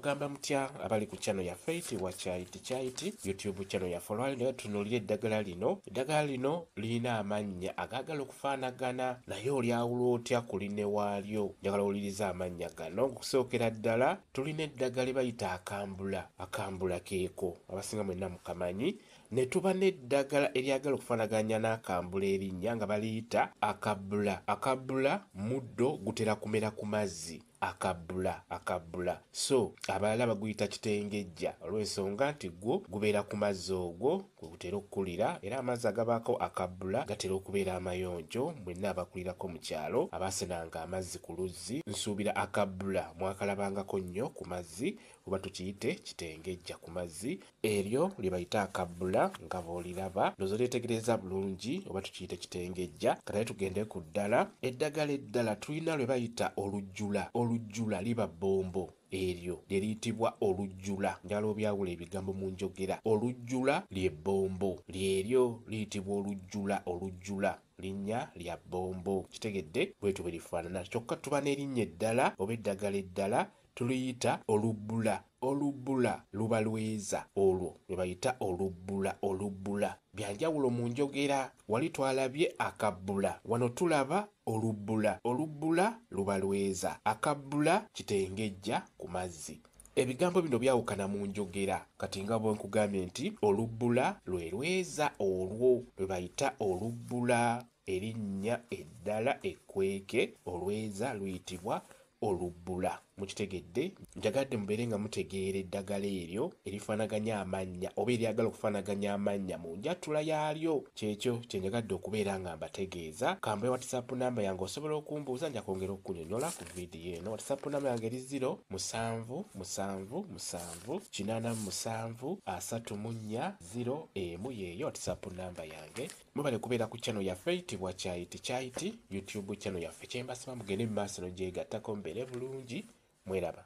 Mugamba mutya abali ku channel yaffe eyitibwa Kyayiti Kyayiti YouTube channel yaffe. Olwaleero naye tutunuulire eddagala lino. Eddagala lino lirina amannya agaagala okufaanagana, naye olyawula otya ku linne waalyo? Njagala owulirize amannya gano. Okusookera ddala tulina eddagala lye bayita akambula. Akambula keeko abasinga mwenna mukamanyi. Ne tuba n'eddagala eryagala okufaanaganya n'akambula erinnya nga baliyita akabbula. Akabbula muddo gutera kumera ku mazzi. Akabbula, akabbula. So abalala baguyita kitengejja olw'ensonga nti gwo gubeera ku mazzi ogwo kwe gutera okukulira, era amazzi agabaako akabbula gatera okubeera amayonjo. Mwenna abakulirako mu kyalo abaasenanga amazzi ku luzzi, nsuubira akabbula mwakalabangako nnyo ku mazzi, oba tukiyite kitengejja ku mazzi. Eryo lye bayita akabbula nga bw'oliraba, ndowooza olyetegereza bulungi, oba tukiyite kitengejja. Kati ate tugende ku ddala. Eddagala eddala tulina lwe bayita olujjula. Olujjula liba bbombo, eryo lye liyitibwa olujjula. Njagala obyawule ebigambo mu njogera. Olujjula lye bbombo, lyeryo liyitibwa olujjula. Olujjula linnya lya bbombo, kitegedde? Bwetyo bwe lifaanana. Kyokka tuba n'erinnya eddala oba eddagala eddala tuluyita olubbula. Olubbula luba lweza, olwo lwe bayita olubbula. Olubbula bya njawulo mu njogera. Wali twalabye akabbula, wano tulaba olubbula. Olubbula luba lweza, akabbula kitengejja ku mazzi. Ebigambo bino byawukana mu njogera. Kati nga bwe nkugambye nti olubbula lwe lweza, olwo lwe bayita olubbula. Erinnya eddala ekkweke olweza luyitibwa olubbula. Mukitegedde? Njagadde mubeere nga mutegeera eddagala eryo erifaanaganya amannya oba eryagala okufaanaganya amannya mu njatula yaalyo. Kyekyo kye njagadde okubeera nga mbategeeza. Kambe WhatsApp namba yange, osobola okumbuuza, nja kwongera okukunyonyola ku vidiyo eno. WhatsApp namba yange eri 0 7 7 7 87 34 0 1. Yeeyo WhatsApp namba yange. Mwebale kubeera ku channel yaffe eyitibwa Kyayiti Kyayiti YouTube channel yaffe. Kyembasaba mugende mu maaso nogyegattako, mubeere bulungi, mweraba.